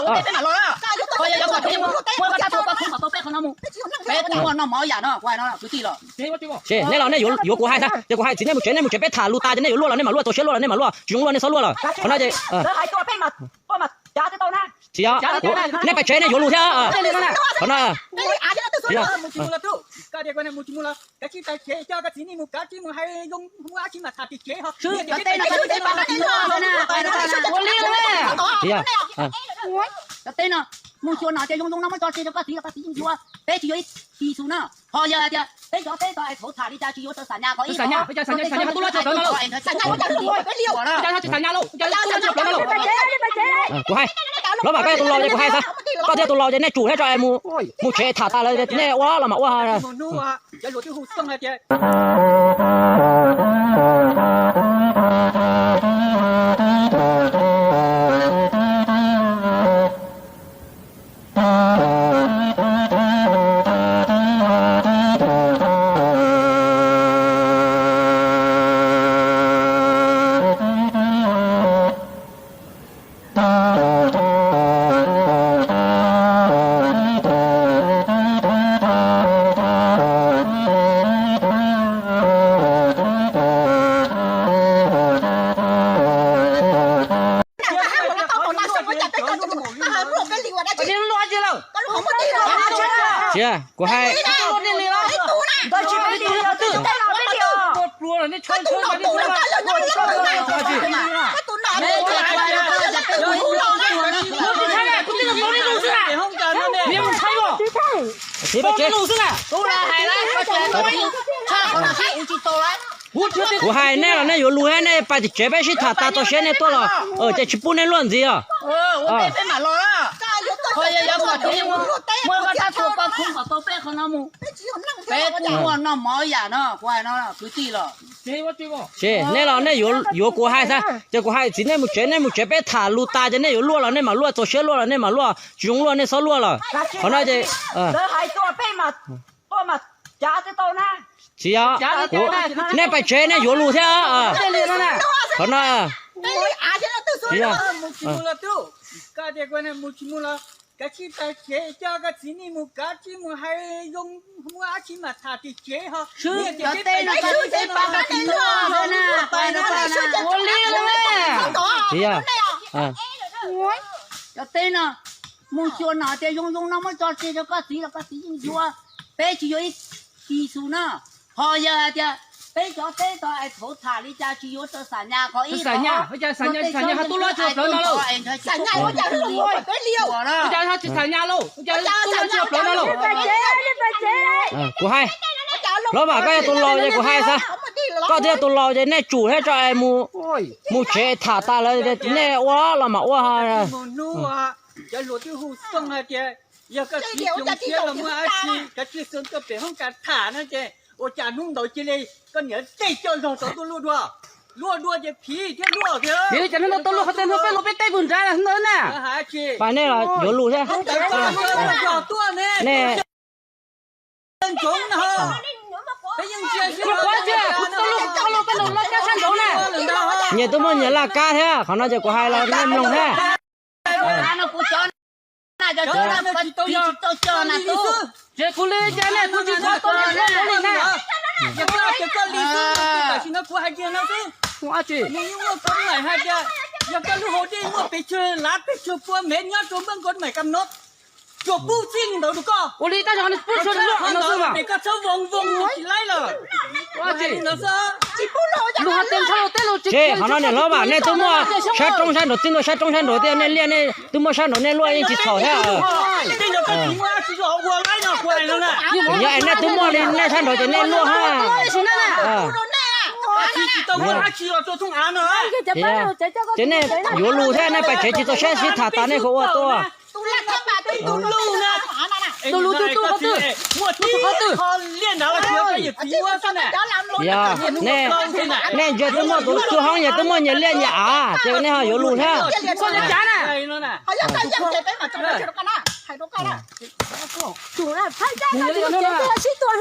Ua ntej peb mam los na. Ho yog yuav kom peb mus, muaj koj tab tua koj khub kom tau peb qhov no mus. Peb twb muaj noj mov yam no, kuv hais no kwv tij los. Ces nej los nej yuav kuv hais xwb, ces kuv hais txiv nej mus tsev, nej mus tsev peb tham lus tas ces nej yuav luaj los nej mam luaj, txaus siab luaj los nej mam luaj, tsis zoo luaj nej txhob luaj lawm. Qhov no ces tsis yog, nej pais tsev nej yuav lus thiab. Qhov no Cov teb no, mus xyuas no tias zoo zoo no muab tso tseg rau koj txiv los koj txiv yeej yuav, peb tsis yuav ib tis xus no. Ho yog hais tias peb cov teb tau es thaum tham li cas tsis yuav tau xam nyas qhov ib. Kuv hais, los mas koj yog tus laus ces kuv hais xwb, koj thiaj tus laus ces nej tsum thiab tso es mus tsev tham tas lawm nej ua los mam ua. Tsis, kuv hais, txiv peb tsev, kuv hais nej los nej yuav lus thiab, nej pais tim tsev peb sib tham tas txaus siab nej tuaj los ces tsis pub nej luaj ntxiv os. Peb twb muaj noj mov yam no, kuv hais no kwv tij los. Ces nej los nej yuav kuv hais xwb, ces kuv hais txiv nej mus tsev, nej mus tsev peb tham lus tas ces nej yuav luaj los nej mam luaj, txaus siab luaj los nej mam luaj, tsis zoo luaj nej txhob luaj lawm. Qhov no ces tsis yog, nej pais tsev nej yuav lus thiab. Qhov no tsis yog. Tsis yog. Cov teb no, mus xyuas no tias zoo zoo no muab tso tseg rau koj txiv los koj txiv yeej yuav, peb tsis yuav ib tis xus no. Ho yog hais tias peb cov teb tau es thaum tham li cas tsis yuav tau xam nyas qhov ib. Kuv hais, los mas koj yog tus laus ces kuv hais xwb, koj thiaj tus laus ces nej tsum thiab tso es mus tsev tham tas lawm nej ua los mam ua. Cov hluas twb hu xoo hais tias yog koj txiv coob siab los muaj dab tsi kav tsij xoo tuaj pem hoob kas tham no ces ua cas hnub ntawd cia li koj niam tej coj zog tau tuaj luaj dua, luaj dua ces phiv thiab luaj thiab. Yog li cas hnub ntawd tau luaj qhov twg, hnub peb luaj peb teb puag nrad ntawd na. Pais nej los yuav lus thiab. Ntawd tuaj ne. Ntsoov no. Peb yeej ntsia nyias twb muaj nyias laj kab thiab, qhov no ces kuv hais los nej mloog thiab. Tsis tau coj na tub. Ces kuv li cas ne, kuv tsis tau tau li na. Yog koj, yog koj li xwb, tam sim no kuv hais kiag no xwb. Nws yeej muaj koob hais tias yog koj lub hau dej muaj pes tsawg lav pes tsawg pua mev nyob rau npab nkaus maim kam no, tsuas pub txij li ntawd rau koj. Ua li tab sis nws pub tsuas lub qhov no xwb mas. Koj txhob voos voos tsis laib lawm. Lus hais tias ntshaw luag tej lus tsis, qhov no niam hlob mas nej twb muaj sab roob sab nraud, txij ntua sab roob sab nraud tej nej liaj nej twb muaj sab nraud nej luaj yeej tsis txhaum thiab. Yog nej twb muaj li nej sab nraud ces nej luaj ha. Ces nej yuav lus thiab, nej pais tsev tsis txaus siab sib tham tas nej khuv ua tuaj. Yog nej ntsia twb muaj tus hoob, yog twb muaj nyias liaj nyias av ces nej ho yuav lus thiab.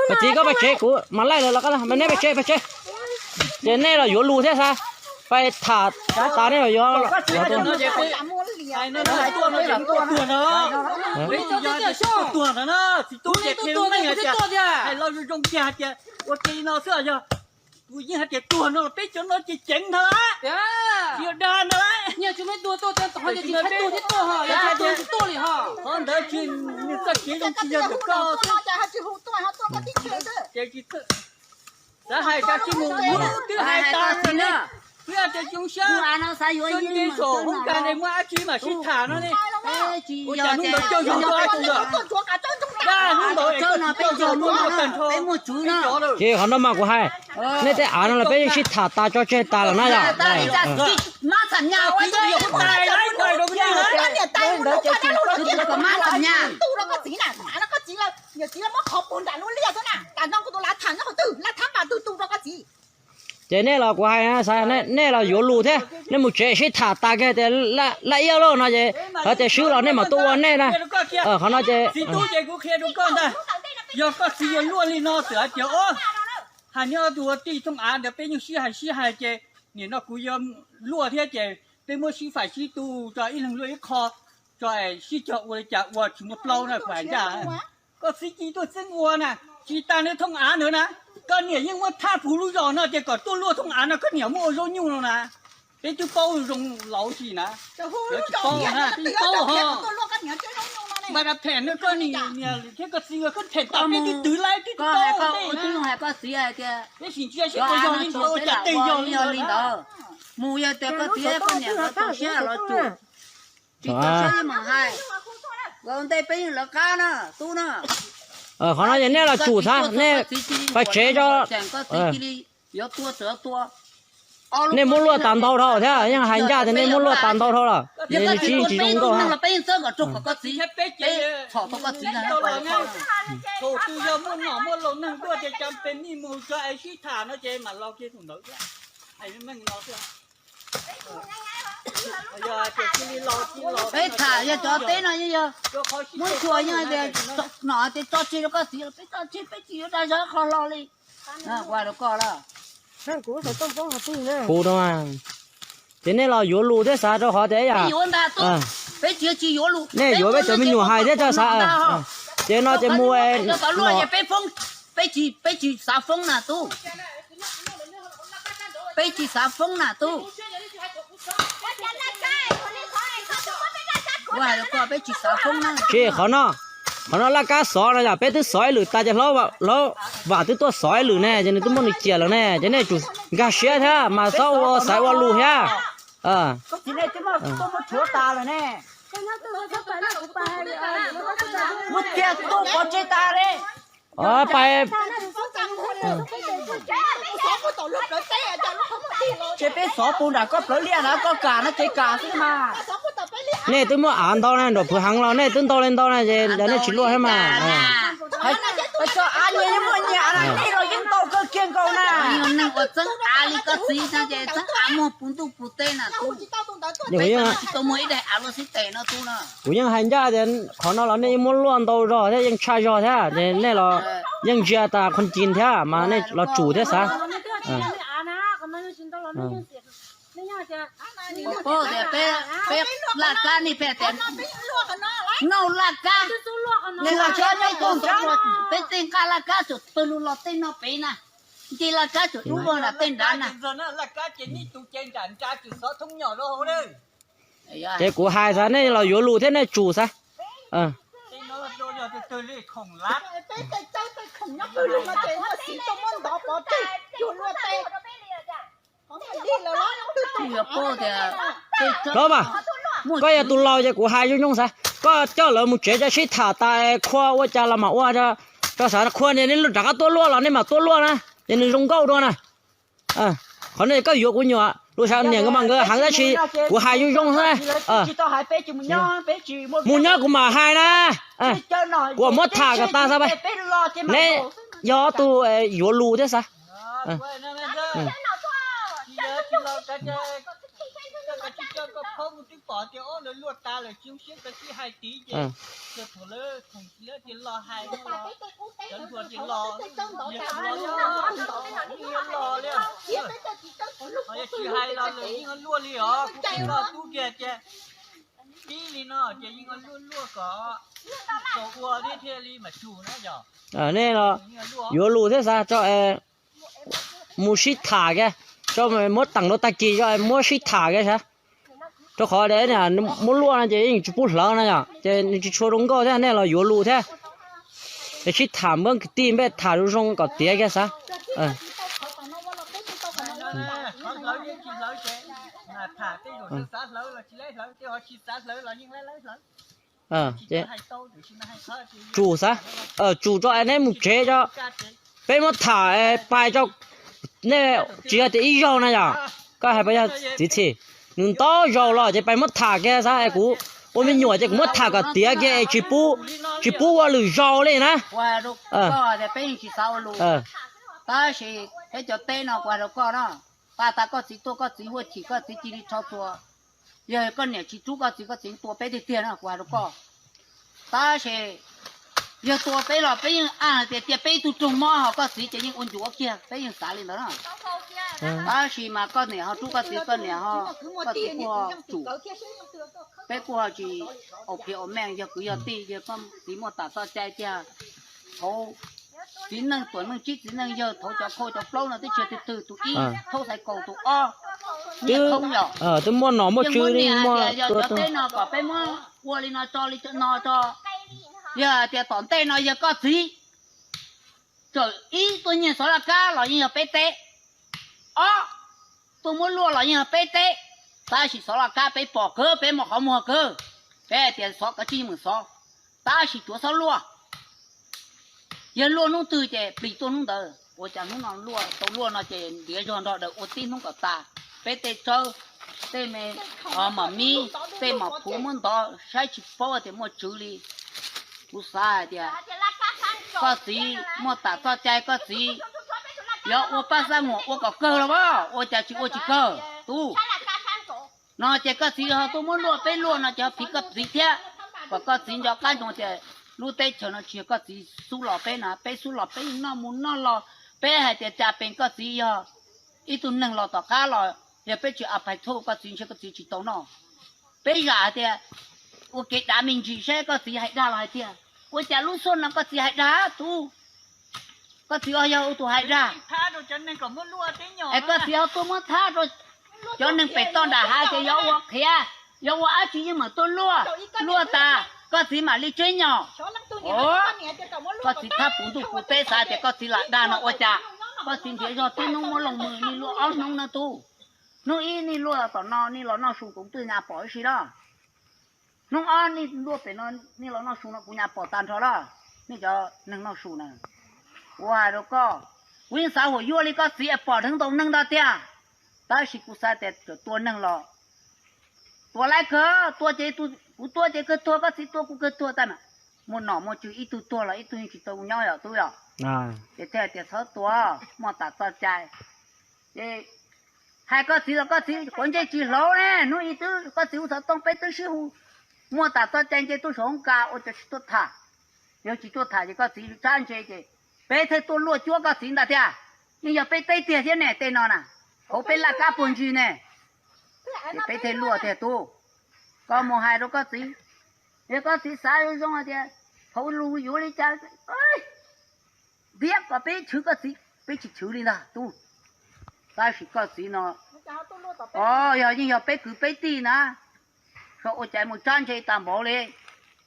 Koj txiv koj pais tsev, kuv mas laij lawv los koj, mas nej pais tsev, pais tsev. Ces nej los yuav lus thiab xav, pais tham tas nej los yuav. Hais no, tuag no ces tuag no, peb tsis yog tias tuag no na, txiv tub ces qhia lub neej hais tias, hais los zoo zoo tiag hais tias ua ke no xwb, yog tus yeej hais tias tuag no los peb cov no ces ceev ntag, tsis yog dag ntag. Qhov ntawd tsis, nws txoj kev zoo tsis yog ntawm koj xwb. Ces tsis txawj, xav hais cas tsis mus, twb hais tas xwb ne. Twb hais tias zoo siab, xwb nti saum hoob kas ne muaj dab tsi mam sib tham no ne. Ua cas hnub ntawd cog zog ua dab tsi lawm? Dab hnub ntawd es koj tsis cog zog muaj muaj tag nrho peb cov lawm. Ces qhov no mas kuv hais, nej tej av no los peb yeej sib tham tas tso tseg tas lawm na yom. Ces nej los kuv hais, nej los yuav lus thiab, nej mus tsev sib tham tas kiag tias laj iab lauj no ces, hais tias swb los nej mam tuaj ua nej na. Qhov no ces, txiv tub ces kuv qhia rau koj ntag, yog koj txiv yuav luaj li no txawm hais tias, o, hais nyob tus ua tij thooj av ntawd peb yeej sib hais sib hais ces nim no kuv yuav luaj thiab ces peb muab sib faim sib tu tso ib leeg luaj ib qho tso es sib cog ua li cas ua tsis muaj plaub na kuv hais ncaj. Koj txiv ci tuaj txeeb ua na, tsis tas nws thooj av ntawd na, koj niam yeej muab thab puv lub zos no tias kom tuaj luaj thooj av no koj niam muab ua zaub nyuj no na. Peb twb paub zoo laus tsis na, lawv tsis paub na, peb paub ho. Npaj da phem no koj niam thiab koj txiv koj phem tas peb twb twv laib twb paub ntej na. Peb sim ntsia seb puas yog li ntawd ua cas tes yog li ntawd. Mus yog tias koj txiv koj niam nkawd txaus siab los tsum, tsis txaus siab yeej mam hais. Nkawd ua ntej peb yeej lawv qab na, tub na. Qhov no ces nej los tsum xav, nej pab tsev tso. Yuav tua txawm tua. Nej muab luaj tas ntau dhau thiab, yeej hais ncaj tias nej muab luaj tas ntau dhau lawm, nws tsis, tsis zoo nkauj. Peb yeej txawb kom rau kom koj txiv, peb txhom tau koj txiv na. Thaum twg yog muaj nom muaj laus neeg tuaj ces cas pes mij mus tso es sib tham no ces mam los kiag thaum ntawd thiab. Hais meej no xwb. Peb tham yog cov teb no yeej yog muab xyuas yeej hais tias nom hais tias tso tseg rau koj txiv los peb tso tseg, peb tsis yuav dag zog qhov hlo li. Kuv hais rau koj lawm. Hu no, ces nej los yuav lus thiab xav rau qhov tias yam, nej yuav peb cov me nyuam hais thiab txawj xav. Ces no ces mus, peb tsis xav foob na tub. Peb tsis xav foob na tub. Kuv hais rau koj peb tsis xav foob na. Tsis, qhov no, qhov no laj kab xov no yom, peb twb xov ib lwm tas ces hlob Vam twb tuaj xov ib lwm ne, ces nws twb muab nws ciam lawm ne, ces nej tsum nkag siab thiab mas txhob ua xaiv ua lus thiab. Pais, ces peb xov pus nram koj plawv liaj na, koj kam no ces kam xwb mas. Nej twb muab av ntau na, nram phwv heev los nej twb ntau li ntau na, ces nej tsis luaj thiab mas. Tso av nyias yeej muaj nyias na, nej los yeej ntau kawg kiag nkaus na. Neeg ua txeeb av li koj txiv no ces txeeb av muag puv ntuj puv teb na. Tsis tau muaj ib daim av luaj xib tes no tub na. Kuv yeej hais ncaj tias qhov no los nej yeej muab luaj ntau zog thiab yeej tshaj zog thiab, ces nej los yeej ntsia tas qhov ncin thiab mas nej los tsum thiab xav. Paub tias peb, peb laj kab nej pheej tias noj laj kab, peb tej nqaj laj kab tsuas pawg lug los tej no pem na, nce laj kab tsuas dub vog nram tej nrad na. Ces kuv hais xav nej los yuav lus thiab nej tsum xav. Los mas, koj yog tus laus ces kuv hais zoo zoo xav, koj coj lawv mus tsev tso sib tham tas khua ua cas los mam ua, tso xav khua ces nej rov qab tuaj luaj los nej mam tuaj luaj na, ces nws zoo nkauj dua na. Qhov no koj yuav kuv nyuam lus xav niam nkawd mas nkawd heev tab sis kuv hais zoo zoo xwb. Mus nyob kuv mam hais na, kuv muab tham kom tas xav pab. Neb yog tus yuav lus thiab xav. Tsis hais los lawm yeej luaj li os, kuv tub kiag tias Ib li no ces yeej luaj luaj kom ua thiaj li mas tsum na yog. Nej los yuav lus thiab xav tso es mus sib tham kiag, tso muab teem rau tag kis tso muab sib tham kiag sav. Rau qhov muab luaj no ces yeej tsis pub hlawv no yom, ces nws tsis tshua zoo nkauj thiab, nej los yuav lus thiab. Es sib tham npawb kwv tij npej tham zoo zoo kom tiav kiag xav. Tsum xav, tsum tso es neb mus tsev tso, peb muab tham pais tso. Nej tsis yog tias ib zaug na yom, koj hais puas yog txiv txhim, nws ntau zaus los ces pais muab tham kiag xav es kuv ua me nyuam ces kuv muab tham kom tiav kiag es tsis pub, tsis pub ua lwm zaus li na. Tab sis peb cov teb no kuv hais rau koj no, pab tas koj txiv tuaj koj txiv huaj chim koj txiv cia li rho txuas. Yog koj niam tsis rub koj txiv, koj txiv tua peb tiag tiag na kuv hais rau koj. Tab sis yog tua peb los peb yeej a tias cia peb ib tug raug mob ho koj txiv ces yeej ua ncuav kiag, peb yeej xav li ntawd na. Tab sis mas koj niam ho rub koj txiv, koj niam ho, koj txiv kuj ho tsum. Peb kuj ho tsis au phiv au meej, yog kwv yog tij, yog koj txiv muaj tas txoj cai tiag. Thaum txiv neej tuam neej tsib txiv neej yawg, thaum cov khau cov plaub no twb tsis yog twg twg, tus ib thaub xaiv kaus, tus ob niam thoob yom. Twb muaj nom muaj tswv li, muaj cov teb no kom peb muab ua li no tso li no tso. Yog tias tom ntej no yog koj txiv txawm ib tuaj nyiag xov laj kab los yeej yog peb teb, ob tuaj muab luaj los yeej yog peb teb. Tab sis xov laj kab peb pom kawg, peb muaj qhov muag kawg, peb hais tias xov kav tsij yeej meem xov, tab sis tsuav xob luaj. Yog luaj hnub twg ces plis tuaj hnub ntawd. Ua cas hnub no luaj, tau luaj no ces ntiav zog nrog daws ua tib hnub kom tas. Peb tej tsawb, tej me mom mib, tej mom phuv muab ntov saib tsis paub tias muaj tswv li. Kuv xav hais tias koj txiv muaj tas txoj cai, koj txiv yuav ua paj xab muag ua kom kawg los as, ua cas tsis ua tsis kawg tub. No ces koj txiv ho tuaj muab luaj peb luaj no ces ho phiv koj txiv thiab, kom koj txiv nco qab ntsoov tias lub teb chaws no tsis yog koj txiv xub los peb na, peb xub los peb noj mus noj los, peb hais tias cas pes koj txiv yog ib tug neeg los tom qab los yog peb tsis a phais thuj koj txiv ntshe koj txiv tsis tau noj. Peb zam hais tias ua kev dav me ntsis saib koj txiv hais dag los hais tiag. Ua cas lub xub no koj txiv hais dag tub? Koj txiv yog ua tus hais dag, es koj txiv ho tuaj muab thab rau cov neeg pem toj nram hav tias yuav ua qhiav, yuav ua dab tsi yeej meem tuaj luaj, luaj tas koj txiv mam li tseb nyom. Koj txiv thab puv ntuj puv teb xav tias koj txiv lam dag no ua cas? Koj txiv ntiav zog tib hnub muab looj mws nej luaj ob hnub na tub. Hnub ib nej luaj tom no nej los noj su kuv twb nyaj pom ib si na. Hnub ob nej luaj pem no nej los noj su no kuv nyaj pom tag nrho na. Nej cov neeg noj su na, kuv hais rau koj, kuv yeej xav huam yuaj li koj txiv es pom dheev ntau neeg ntag tiag. Tab sis kuv xav tias txawm tua neeg los tua laib kawg, tua ces kuv tua ces kawg tuag, koj txiv tua kuv kawg tuag tag na. Muaj nom muaj tswv ib tug tuag los ib tug yeej tsis tau nyob yom tub yom. Ces thiaj tias txhob tua, muaj tas txoj cai. Ces hais koj txiv los koj txiv quav ntsej tsis hlauv ne, hnub ib twb koj txiv hu xov tooj peb twb sib hu, muaj tas txoj cai nce tuaj saum hoob kas ua cas tsis tuaj tham. Yog tsis tuaj tham ces koj txiv tsab ntse ces peb thiaj tuaj luaj cuab koj txiv ntag tiag. Yeej yog peb teb tiag thiab ne tej no na, hauv peb laj kab puag ntsis ne. Ces peb thiaj luaj tiag tub. Koj mus hais rau koj txiv, yog koj txiv xav zoo zoo hais tias thaum lus yuav li cas ntiab kom peb chwv koj txiv, peb tsis chwv li ntag tub. Tab sis koj txiv no, o, yog yeej yog peb kwv peb tij na, xyov ua cas mus tsab ntse tas npaum li,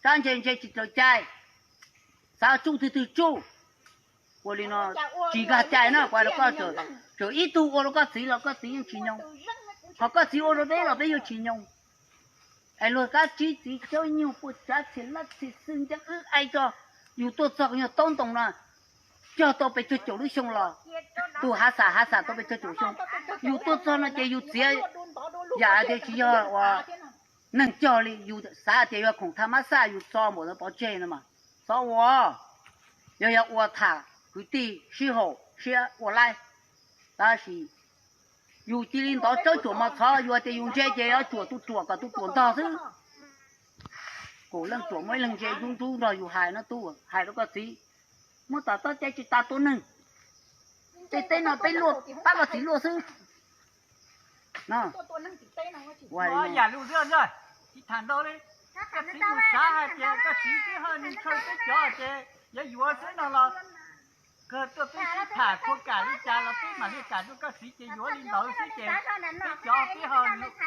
tsab ntse ntse tsis raws cai, xav tsuj twg twg tsuj. Ua li no tsis nkag cai na, kuv hais rau koj, txawm ib tug ua rau koj txiv los koj txiv yeej tsis nyoo, ho koj txiv ua rau peb los peb yuav tsis nyoo. Es luag kab tsib txiv caub nyuag puas tsav txhia lab txhia xwb nceeb wb aib tso, yus tuaj txog yog taub ntoo no cog tau pes tsawg caum lub xyoo los, tus hav xas hav xas tau pes tsawg caum xyoo, yus tuaj txog no ces yus txiav yam hais tias tsis yog ua neeg cog li, yus xav tias yog khoom tha mab xaj yus txo npaum ntawd pov tseg no mas txhob ua. Yog yog ua tham kwv tij sib haum siab ua laib, tab sis yus cia li ntov tsawb tsuam mos txhov, yus tias yus ntse ces yuav tsuam tus ruam kom tus ruam ntog xwb. Kaum leej ruam muaj ib leeg ntse ntub ntub nrog yus hais no tub, hais rau koj txiv, muab tom txoj cai tsis tas tua neeg. Tej teb no peb luaj pab koj txiv luaj xwb. Tham ntau li, koj txiv mus xav hais tias koj txiv twb ho nws ntshaw peb cov ces yuav yuav xwb no los kawg tuaj peb sib tham khua kam li cas los peb mam li kam rau koj txiv ces yuav li ntawd xwb ces peb cov peb ho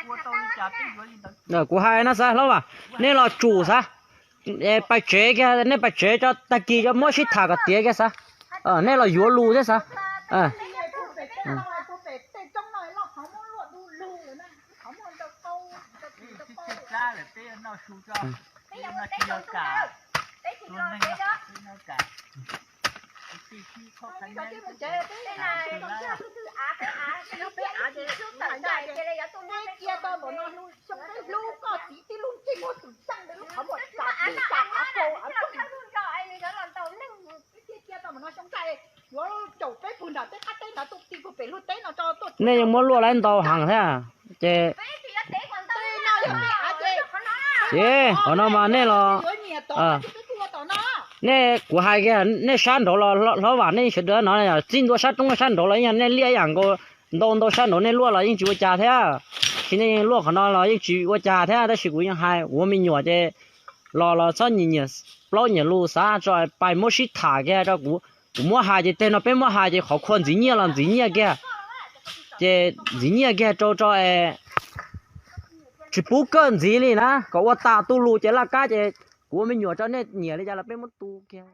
ua tau li cas peb yuav li ntawd. Kuv hais no xav hlob Vam, nej los tsum xav, pais tsev kiag, nej pais tsev tso, tag kis tso muab sib tham kom tiav kiag xav, nej los yuav lus thiab xav. Nej yeej muab luaj laib ntau heev thiab ces, ces qhov no mas nej los, nej, kuv hais kiag nej sab nraud los hlob Vam, nej sawv daws no txij ntua sab roob sab nraud los yog nej liaj ib yam nkaus, ntau ntau sab nraud nej luaj los yeej tsis ua cas thiab. Sis nej yeej luaj qhov no los yeej tsis ua cas thiab, tab sis kuv yeej hais ua me nyuam ces los los txhob nyiam nyiam plaub nyiam lus xav tso, pais muab sib tham kiag rau kuv. Kuv muab hais ces tej no peb muab hais ces qhov khua ntxiv nyiaj los ntxiv nyiaj kiag, ces ntxiv nyiaj kiag rau tso es tsis pub kawj ntxiv li na, kom ua tas tu lus ces laj kab ces kuv ua me nyuam tso, nej nyiam li cas los peb muab tu kiag.